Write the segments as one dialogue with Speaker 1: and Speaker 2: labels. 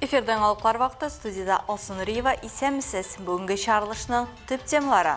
Speaker 1: Эфирда яңалыклар вакыты студиядә Алсу Нуриева. Исәнмесез. Бүгенге чыгарылышның төп темалары.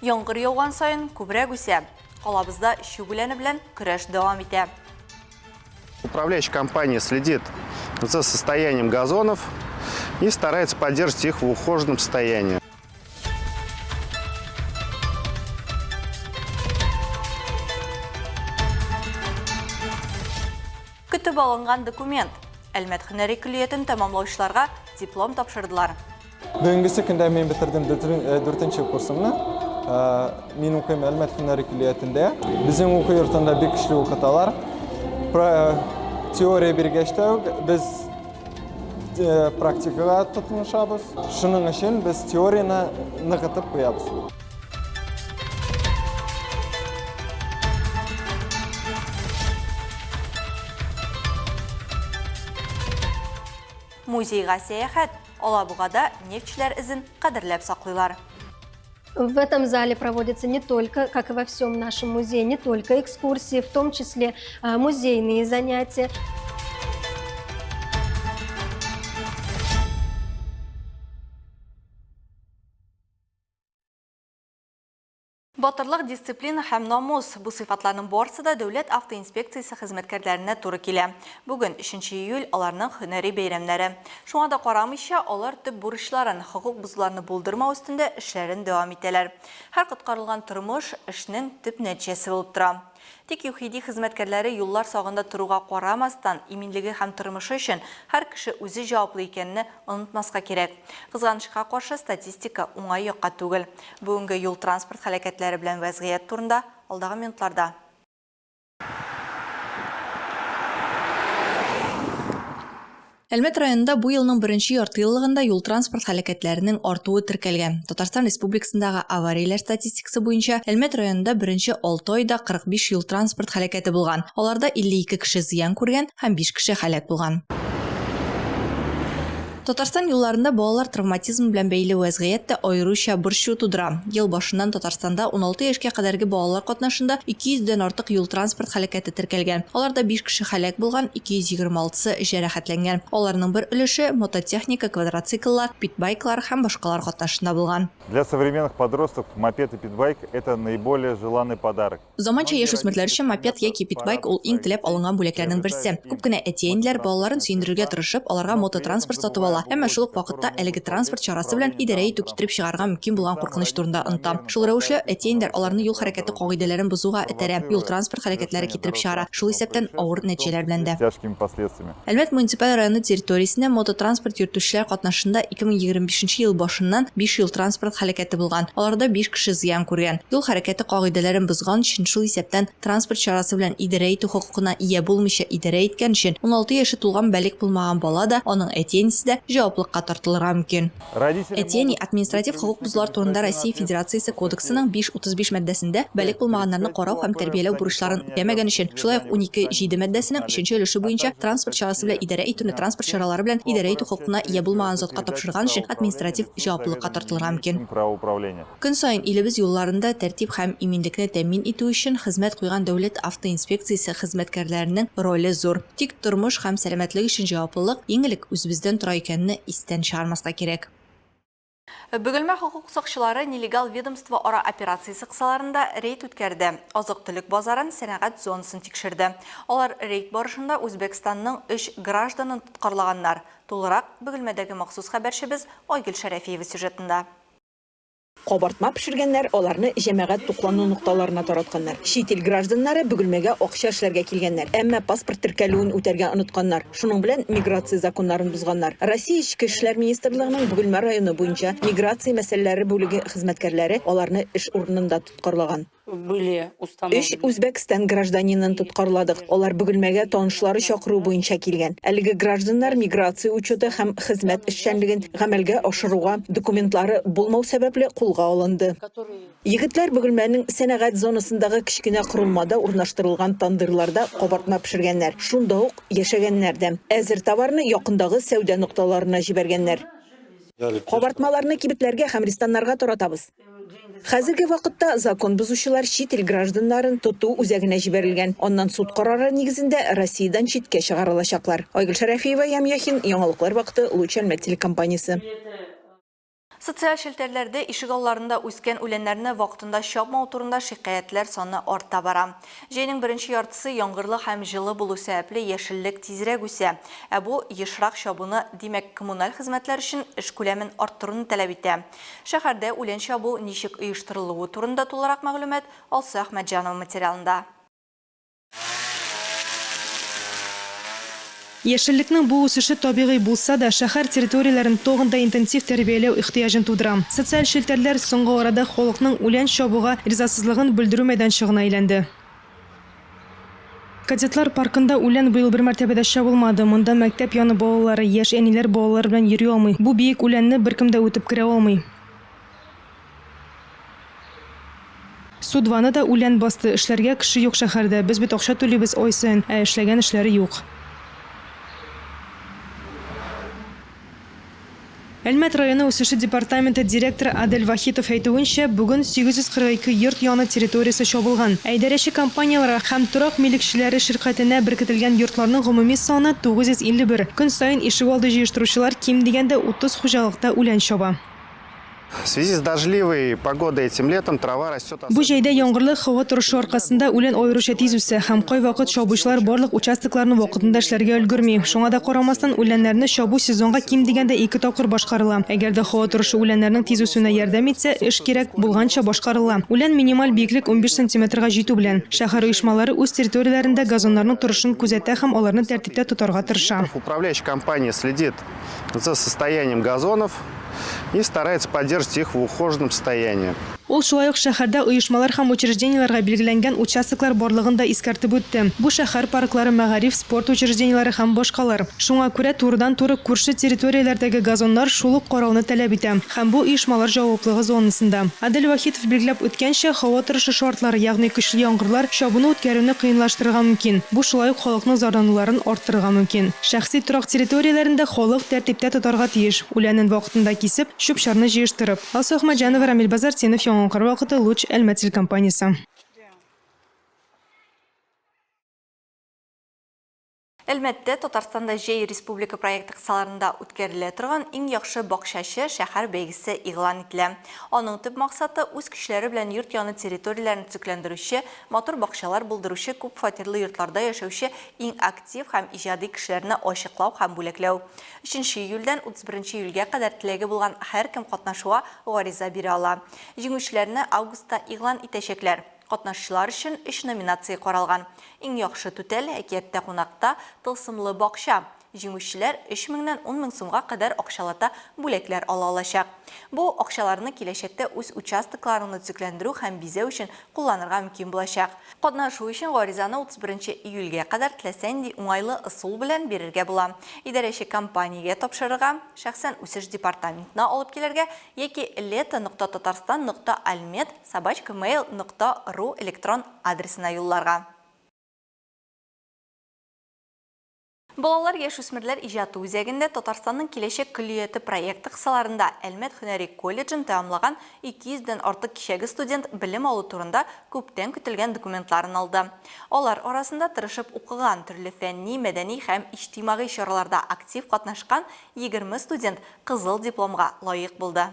Speaker 1: Яңгыр яуган саен күбрәк үсә. Калабызда чүп үләне белән көрәш дәвам итә.
Speaker 2: Управляющая компания следит за состоянием газонов и старается поддерживать их в ухоженном состоянии.
Speaker 1: Көтеп алынган документ. Әлмәт һөнәри көллиятен тәмамлаучыларга диплом тапшырдылар.
Speaker 3: Бүгенгесе көндә мин бетердем дүртенче курсымны. Мин укыйм Әлмәт һөнәри көллиятендә. Безнең уку йортында бик көчле укыталар. Теория биргәч тә үк без практикага тотынышабыз. Шуның өчен без теорияне ныгытып куябыз.
Speaker 1: Музейга сәяхәт. Алабугада нефтьчеләр эзен кадерләп саклыйлар.
Speaker 4: В этом зале проводятся не только, как и во всем нашем музее, не только экскурсии, в том числе музейные занятия.
Speaker 1: Батырлык, дисциплина һәм намус, бу сыйфатларның барысы да Дәүләт автоинспекциясе хезмәткәрләренә туры килә. Бүген, өченче июль, аларның һөнәри бәйрәмнәре. Шуңа да карамыйча, алар төп бурычларын, хокук бозуларны булдырмау өстендә эшләрен дәвам итәләр. Һәр коткарылган тормыш, эшнең төп нәтиҗәсе булып тора. Тик ЮХИДИ хезмәткәрләре юллар сагында торуга карамастан, иминлеге һәм тормышы өчен һәр кеше үзе җаваплы икәнне онытмаска кирәк. Кызганычка каршы, статистика уңай якка түгел. Бүгенге юл-транспорт һәлакәтләре белән вәзгыять турында алдагы минутларда. Әлмәт районында бу елның беренче яртыеллыгында юл-транспорт һәлакәтләренең артуы теркәлгән. Татарстан Республикасындагы аварияләр статистикасы буенча, Әлмәт районында беренче алты айда 45 юл-транспорт һәлакәте булган. Аларда 52 кеше зыян күргән һәм биш кеше һәлак булган. Татарстан юлларында балалар травматизмы белән бәйле вәзгыять тә аеруча борчу тудыра. Ел башыннан Татарстанда 16 яшькә кадәрге балалар катнашында 200 дән артык юл-транспорт һәлакәте теркәлгән. Аларда биш кеше һәлак булган, 226 сы җәрәхәтләнгән. Аларның бер өлеше мототехника, квадроцикллар, питбайклар һәм башкалар катнашында булган.
Speaker 5: Для современных подростков мопед и питбайк, это наиболее желанный подарок.
Speaker 1: Заманча яшүсмерләр өчен мопед яки питбайк ул иң теләп алынган бүләкләрнең берсе. Күп кенә әти-әниләр, балаларын сөендерергә тырышып, аларга мототранспорт сатып ала, әмма шул ук вакытта әлеге транспорт чарасы белән идарә итү китереп чыгарырга мөмкин булган куркыныч турында оныта. Шул рәвешле, әти-әниләр аларны юл хәрәкәте кагыйдәләрен бозуга этәрә, юл-транспорт һәлакәтләре китереп чыгара, шул исәптән авыр нәтиҗәләр белән дә. Әлмәт муниципаль районы территориясендә мототранспорт йөртүчеләр катнашында 2025 нче ел башыннан биш юл-транспорт һәлакәте булган, аларда биш кеше зыян күргән. Юл хәрәкәте кагыйдәләрен бозган өчен, шул исәптән транспорт чарасы белән идарә итү хокукына ия булмыйча идарә иткән өчен, 16 яше тулган балигъ булмаган бала да, аның әти-әнисе дә җаваплыкка тартылырга мөмкин. Әти-әни административ хокук бозулар турында Россия Федерациясе Кодексының 5, 35 маддәсендә балигъ булмаганнарны карау һәм тәрбияләү бурычларын үтәмәгән өчен, шулай ук 12, 7 маддәсенең өченче өлеше буенча транспорт чарасы белән идарә итүне транспорт чаралары белән идарә итү хокукына ия булмаган затка тапшырган өчен административ җаваплылыкка тартылырга мөмкин. Көн саен илебез юлларында тәртип һәм иминлекне тәэмин итү өчен хезмәт куйган Дәүләт автоинспекциясе хезмәткәрләренең роле зур. Тик тормыш һәм сәламәтлек өчен җаваплылык иң элек үзебездән тора икәнне истән чыгармаска кирәк. Бөгелмә хокук сакчылары Нелегал ведомствоара операциясе кысаларында рейд үткәрде, азык-төлек базарын, сәнәгать зонасын тикшерде. Алар рейд барышында Үзбәкстанның өч гражданын тоткарлаганнар. Тулырак, Бөгелмәдәге махсус хәбәрчебез Айгөл Шәрәфиева сюжетында.
Speaker 6: Кабартма пешергәннәр, аларны җәмәгать туклану нокталарына таратканнар. Чит ил гражданнары Бөгелмәгә акча эшләргә килгәннәр, әмма паспорт теркәлүен үтәргә онытканнар, шуның белән миграция законнарын бозганнар. Россия Эчке эшләр министрлыгының Бөгелмә районы буенча миграция мәсьәләләре бүлеге хезмәткәрләре аларны эш урынында тоткарлаган. Өч Үзбәкстан гражданинын тоткарладык. Алар Бөгелмәгә танышлары чакыруы буенча килгән. Әлеге гражданнар миграция учеты һәм хезмәт эшчәнлеген гамәлгә ашыруга документлары булмау сәбәпле кулга алынды. Егетләр Бөгелмәнең сәнәгать зонасындагы кечкенә корылмада урнаштырылган тандырларда кабартма пешергәннәр, шунда ук яшәгәннәр дә. Әзер товарны якындагы сәүдә нокталарына җибәргәннәр. Кабартмаларны кибетләргә һәм рестораннарга таратабыз. Хәзерге вакытта закон бозучылар чит ил гражданнарын тоту үзәгенә җибәрелгән. Аннан суд карары нигезендә Россиядән читкә чыгарылачаклар. Айгөл Шәрәфиева, Ям Яхин, Яңалыклар вакыты, Луч Әлмәт телекомпаниясе.
Speaker 1: Социаль челтәрләрдә ишегалларында үскән үләннәрне вакытында чапмау турында шикаятьләр саны арта бара. Җәйнең беренче яртысы яңгырлы һәм җылы булу сәбәпле яшеллек тизрәк үсә. Ә бу ешрак чабуны, димәк, коммуналь хезмәтләр өчен эш күләмен арттыруны таләп итә. Шәһәрдә үлән чабу ничек оештырылуы турында тулырак мәгълүмат Алсу Әхмәтҗанова материалында.
Speaker 7: Яшеллекнең бу үсеше табигый булса да, шәһәр территорияләрен тагын да интенсив тәрбияләү ихтыяҗын тудыра. Социаль челтәрләр соңгы арада халыкның үлән чабуга ризасызлыгын белдерү мәйданчыгына әйләнде. Кадетлар паркында үлән быел бер мәртәбә дә чабылмады. Монда мәктәп яны балалары, яшь әниләр балалары белән йөри алмый. Бу биек үләнне беркем дә үтеп керә алмый. Судваны да үлән басты. Эшләргә кеше юк шәһәрдә. Без бит акча түлибез ай саен, ә эшләгән эшләре юк. Әлмәт районы үсеше департаменты директоры Адель Вахитов әйтүенчә, бүген 842 йорт яны территориясе чабылган. Ә идарәче компанияләргә һәм торак милекчеләре ширкәтенә беркетелгән йортларның гомуми саны 951. Көн саен ишегалды җыештыручылар ким дигәндә 30 хуҗалыкта үлән чаба.
Speaker 2: В связи с дождливой погодой этим летом трава растет
Speaker 7: Бу җәйдә яңгырлы һава торышы аркасында үлән аеруча тиз үсә һәм кайвакыт чабучылар барлык участокларны вакытында эшләргә өлгерми. Шуңа да карамастан, үләннәрне чабу сезонга ким дигәндә ике тапкыр башкарыла. Әгәр дә һава торышы үләннәрнең тиз үсүенә ярдәм итсә, эш кирәк булганча башкарыла. Үлән минималь биеклек 15 сантиметрга җитү белән. Шәһәр оешмалары үз территорияләрендә газоннарның торышын күзәтә һәм аларны тәртиптә тотарга тырыша.
Speaker 2: Управляющая компания следит за состоянием газонов и старается поддерживать их в ухоженном состоянии.
Speaker 7: Ул шулай ук шәһәрдә оешмалар һәм учреждениеләргә билгеләнгән участоклар барлыгын да искәртеп үтте. Бу шәһәр парклары, мәгариф, спорт учреждениеләре һәм башкалар. Шуңа күрә турыдан-туры күрше территорияләрдәге газоннар шул ук карауны таләп итә һәм бу оешмалар җаваплыгы зонасында. Адель Вахитов билгеләп үткәнчә, һава торышы шартлары, ягъни көчле яңгырлар, чабуны үткәрүне кыенлаштырырга мөмкин. Бу шулай ук халыкның зарлануларын арттырырга мөмкин. Шәхси торак территорияләрен дә халык тәртиптә тотарга тиеш, үләнен вакытында кисеп, чүп-чарны җыештырып. Алсу Әхмәтҗанова, Рамил Базартдинов, Яңа вакыты, Луч, Әлмәт телекомпаниясе.
Speaker 1: Әлмәттә Татарстанда җәй республика проекты кысаларында үткәрелә торган иң яхшы бакчачы шәһәр бәйгесе игълан ителә. Аның төп максаты үз көчләре белән йорт яны территорияләрен төзекләндерүче, матур бакчалар булдыручы күп фатирлы йортларда яшәүче иң актив һәм иҗади кешеләрне ачыклау һәм бүләкләү. Өченче июльдән 31 июльгә кадәр теләге булган һәркем катнашуга гариза бирә ала. Җиңүчеләрне августта игълан итәчәкләр. Катнашучылар өчен өч номинация каралган. Иң яхшы түтәл, әкияттә кунакта, тылсымлы бакча. Җиңүчеләр 3 меңнән 10 мең сумга кадәр акчалата бүләкләр ала алачак. Бу акчаларны киләчәктә үз участокларыңны төзекләндерү һәм бизәү өчен кулланырга мөмкин булачак. Катнашу өчен гаризаны 31 июльгә кадәр теләсә нинди уңайлы ысул белән бирергә була. Идарәче компаниягә тапшырырга, шәхсән үсеш департаментына алып килергә яки лето нокта татарстан нокта альмет собачка mail нокта ру электрон адресына юлларга. Балалар яшүсмерләр иҗаты үзәгендә Татарстанның киләчәк көллияте проекты кысаларында Әлмәт һөнәри колледжын тәмамлаган 200 дән артык кичәге студент белем алу турында күптән көтелгән документларын алды. Алар арасында тырышып укыган, төрле фәнни, мәдәни һәм иҗтимагый чараларда актив катнашкан 20 студент кызыл дипломга лаек булды.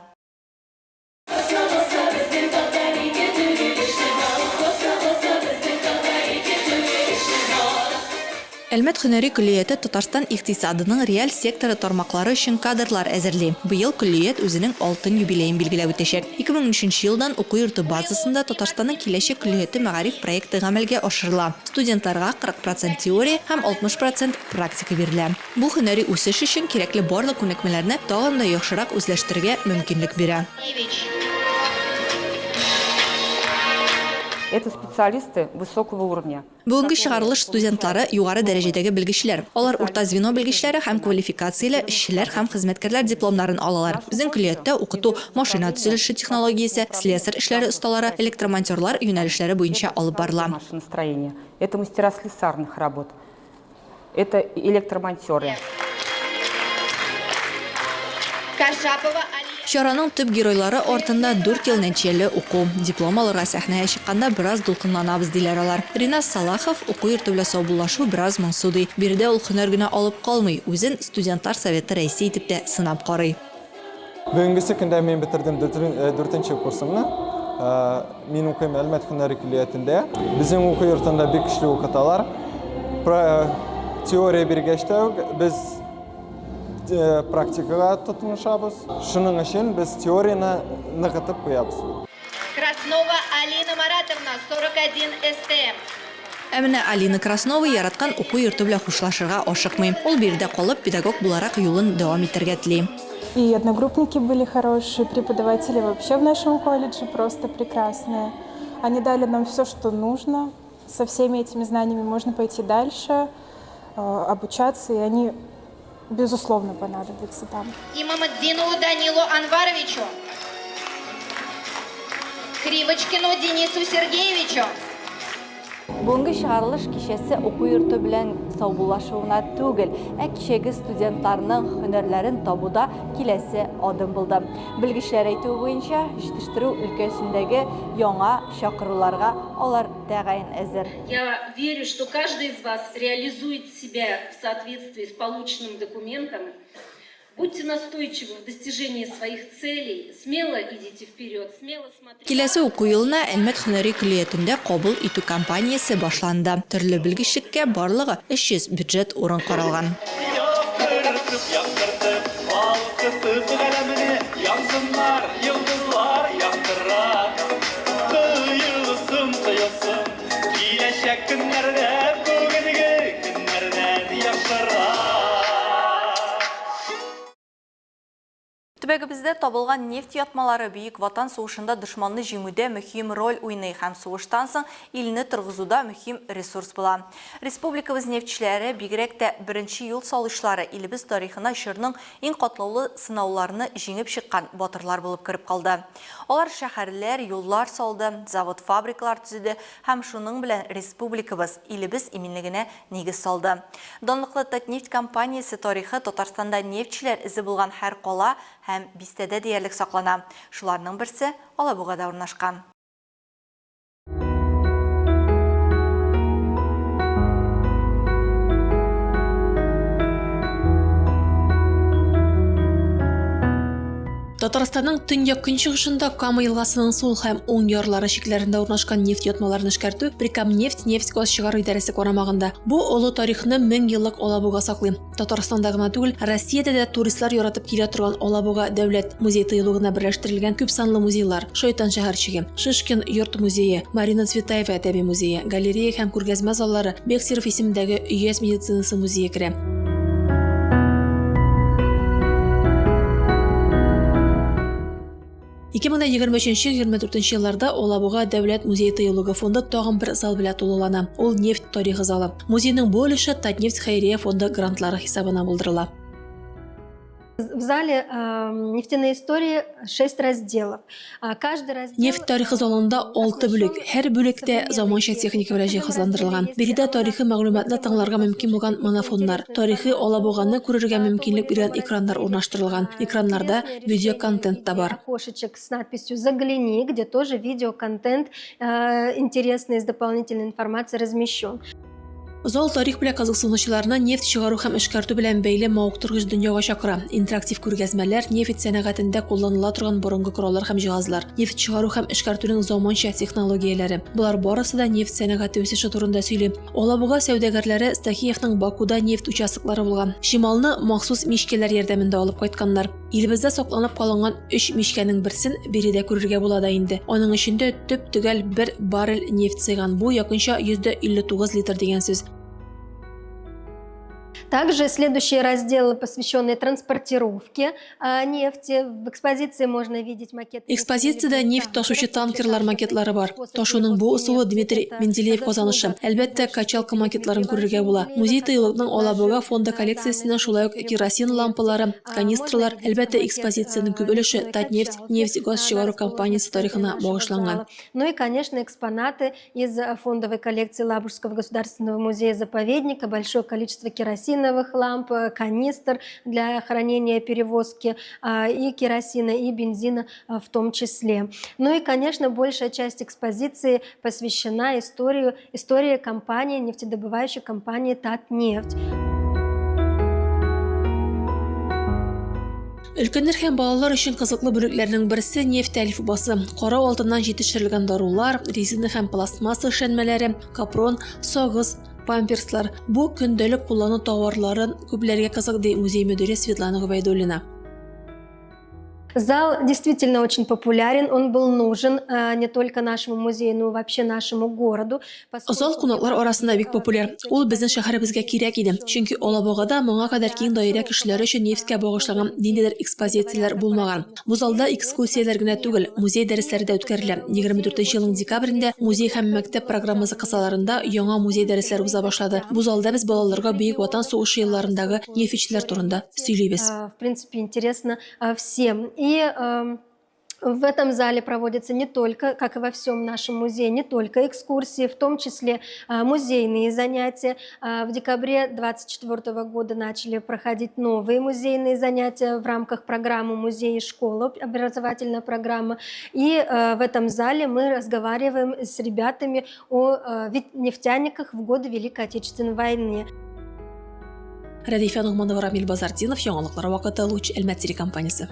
Speaker 1: Әлмәт һөнәри көллияте Татарстан икътисадының реаль секторы тармаклары өчен кадрлар әзерли. Быел көллият үзенең алтын юбилеен билгеләп үтәчәк. 2013 елдан уку йорты базасында Татарстанның киләчәк көллияте мәгариф проекты гамәлгә ашырыла. Студентларга 40 процент теория һәм 60 процент практика бирелә. Бу һөнәри үсеш өчен кирәкле барлык күнекмәләрне тагын да яхшырак үзләштерергә мөмкинлек бирә.
Speaker 8: Это специалисты высокого уровня.
Speaker 1: Бүгенге чыгарылыш студентлары югары дәрәҗәдәге белгечләр. Алар урта звено белгечләре һәм квалификацияле эшчеләр һәм хезмәткәрләр дипломнарын алалар. Безнең көллияттә укыту машина төзелеше технологиясе, слесарь эшләре осталары, электромонтерлар юнәлешләре буенча алып барыла.
Speaker 8: Машиностроение. Это мастера слесарных работ. Это электромонтеры.
Speaker 9: Кашапова Алия.
Speaker 1: Чараның төп геройлары артында дүрт ел нәтиҗәле уку. Диплом алырга сәхнәгә чыкканда бераз дулкынланабыз, диләр алар. Риназ Салахов, уку йорты белән саубуллашу бераз моңсу, ди. Биредә ул һөнәр генә алып калмый, үзен студентлар советы рәисе итеп тә сынап карый.
Speaker 3: Бүгенгесе көндә мин бетердем дүртенче курсымны. Мин укыйм Әлмәт һөнәри көллиятендә. Безнең уку йортында бик көчле укыталар. Теория биргәч тә үк без практикага тотынышабыз. Шуның өчен без теорияне ныгытып куябыз.
Speaker 9: Краснова Алина Маратовна, 41 СТМ.
Speaker 1: Ә менә Алина Краснова яраткан уку йорты белән хушлашырга ашыкмый. Ул биредә калып, педагог буларак юлын дәвам итәргә тели.
Speaker 10: И одногруппники были хорошие, преподаватели вообще в нашем колледже просто прекрасные. Они дали нам все, что нужно. Со всеми этими знаниями можно пойти дальше, обучаться, и они, безусловно, понадобятся там.
Speaker 9: Имаматдинову Данилу Анваровичу. Кривочкину Денису Сергеевичу.
Speaker 11: Бүгенге чыгарылыш кичәсе уку йорты белән саубуллашу гына түгел, ә кичәге студентларның һөнәрләрен табуда киләсе адым булды. Белгечләр әйтүе буенча, җитештерү өлкәсендәге яңа чакыруларга алар тәгаен әзер.
Speaker 12: Я верю, что каждый из вас реализует себя в соответствии с полученным документом. Будьте настойчивы в достижении своих целей, смело идите вперед, смело смотрите.
Speaker 1: Киләсе уку елына Әлмәт һөнәри көллиятендә кабул итү кампаниясе башланды. Төрле белгечлеккә барлыгы 300 бюджет урын каралган.
Speaker 13: Яктыртып, яктыртып, балкытып галәмне, Янсыннар йолдызлар яктырак. Тоелсын, тоелсын, киләчәк көннәрдә бүгенге көннәрдән яхшырак.
Speaker 11: Төбәгебездә табылган нефть ятмалары Бөек Ватан сугышында дошманны җиңүдә мөһим роль уйный һәм сугыштан соң илне торгызуда мөһим ресурс була. Республикабыз нефтьчеләре, бигрәк тә беренче юл салучылары илебез тарихына чорның иң катлаулы сынауларны җиңеп чыккан батырлар булып кереп калды. Алар шәһәрләр, юллар салды, завод-фабрикалар төзеде һәм шуның белән республикабыз, илебез иминлегенә нигез салды. Данлыклы Татнефть компаниясе тарихы Татарстанда нефтьчеләр эзе булган һәр кала һәм бистәдә диярлек саклана. Шуларның берсе Алабугада урнашкан.
Speaker 7: Татарстанның төньяк-көнчыгышында Кама елгасының сул һәм уң ярлары чикләрендә урнашкан нефть ятмаларын эшкәртү Прикамнефть нефть-газ чыгару идарәсе карамагында. Бу олы тарихны 1000 еллык Алабуга саклый. Татарстанда гына түгел, Россиядә дә туристлар яратып килә торган Алабуга дәүләт музей-тыюлыгына берләштерелгән күпсанлы музейлар, Шайтан шәһәрчеге, Шишкин йорт музее, Марина Цветаева әдәби музее, галерея һәм күргәзмә заллары, Бехтерев исемендәге өяз медицинасы музее керә. 2023-24 елларда Алабуга дәүләт музей-тыюлыгы фонды тагын бер зал белән тулылана. Ул нефть тарихы залы. Музейның бу өлеше Татнефть хәйрия фонды грантлары хисабына булдырыла.
Speaker 4: В зале нефтяной истории 6 разделов. Каждый раздел
Speaker 7: Нефть тарихы залында алты бүлек. Һәр бүлектә заманча техника белән җиһазландырылган. Биредә тарихи мәгълүматны тыңларга мөмкин булган монофоннар, тарихи Алабуганы күрергә мөмкинлек биргән экраннар урнаштырылган. Экраннарда видеоконтент та бар.
Speaker 4: Окошечек с надписью «Загляни», где тоже видеоконтент интересный с дополнительной информацией размещен.
Speaker 7: Зал тарих белән кызыксынучыларны нефть чыгару һәм эшкәртү белән бәйле мавыктыргыч дөньяга чакыра. Интерактив күргәзмәләр, нефть сәнәгатендә кулланыла торган борынгы кораллар һәм җиһазлар, нефть чыгару һәм эшкәртүнең заманча технологияләре. Болар барысы да нефть сәнәгате үсеше турында сөйли. Алабуга сәүдәгәрләре Стахеевның Бакуда нефть участоклары булган. Чималны махсус мичкәләр ярдәмендә алып кайтканнар. Илебездә сакланып калынган өч мичкәнең берсен биредә күрергә була да инде. Аның эчендә төп-төгәл бер баррель нефть сыйган. Бу якынча 159 литр дигән сүз.
Speaker 4: Также следующий раздел, посвященный транспортировке нефти. В экспозиции можно видеть макеты.
Speaker 7: Экспозициядә нефть ташучы танкерлар макетлары бар. Ташуның бу ысулы Дмитрий Менделеев казанышы. Әлбәттә, качалка макетларын күрергә була. Музей-тыюлыкның Алабуга фонды коллекциясеннән шулай ук керосин лампалары, канистралар, әлбәттә, экспозициянең күп өлеше Татнефть нефть-газ чыгару компаниясе тарихына багышланган.
Speaker 4: Ну и, конечно, экспонаты из фондовой коллекции Лабужского государственного музея-заповедника, большое количество керосина. керосиновых ламп, канистр для хранения, перевозки и керосина, и бензина в том числе. Ну и, конечно, большая часть экспозиции посвящена историю, истории компании, нефтедобывающей компании «Татнефть».
Speaker 14: Өлкәннәр һәм балалар өчен кызыклы бүлекләрнең берсе нефть әлифбасы. Кара алтыннан җитештерелгән дарулар, резина һәм пластмасса эшләнмәләре, капрон, сагыз, памперслар. Бу көндәлек куллану тауарлары күпләргә кызык, ди музей мөдире Светлана Гобәйдуллина.
Speaker 4: Зал действительно очень популярен, он был нужен э, не только нашему музею, но и вообще нашему городу.
Speaker 14: Зал кунаклар арасында бик популяр. Ул безнең шәһәребезгә кирәк иде, чөнки Алабугада моңа кадәр киң даирә кешеләре өчен нефтькә багышланган ниндидер экспозицияләр булмаган. Бу залда экскурсияләр генә түгел, музей дәресләре дә үткәрелә. 24 елның декабрендә музей һәм мәктәп программасы кысаларында яңа музей дәресләре уза башлады. Бу залда без балаларга Бөек Ватан сугышы елларындагы нефтьчеләр турында сөйлибез.
Speaker 4: Э, в принципе, интересно э, всем. И эм, в этом зале проводятся не только, как и во всем нашем музее, не только экскурсии, в том числе э, музейные занятия. В декабре 2024 года начали проходить новые музейные занятия в рамках программы «Музей и школа», образовательная программа. И в этом зале мы разговариваем с ребятами о нефтяниках в годы Великой Отечественной войны.
Speaker 14: Рәдифә Ногманова, Рамил Базартдинов, яңалыклар вакыты, Луч Әлмәт телекомпаниясе.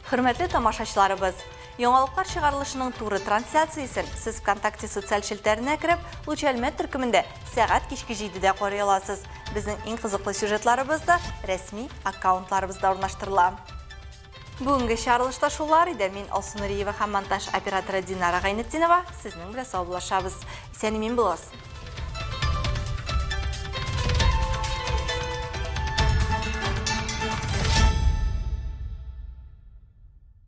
Speaker 11: Хөрмәтле тамашачыларыбыз, яңалыклар чыгарылышының туры трансляциясен сез ВКонтакте социаль челтәренә кереп, Луч Әлмәт төркемендә сәгать кичке 7-дә карый аласыз. Безнең иң кызыклы сюжетларыбыз да рәсми аккаунтларыбызда урнаштырыла. Бүгенге чыгарылышта шулар иде. Мин Алсу Нуриева һәм монтаж операторы Динара Гайнетдинова сезнең белән саубуллашабыз. Исән-имин булыгыз.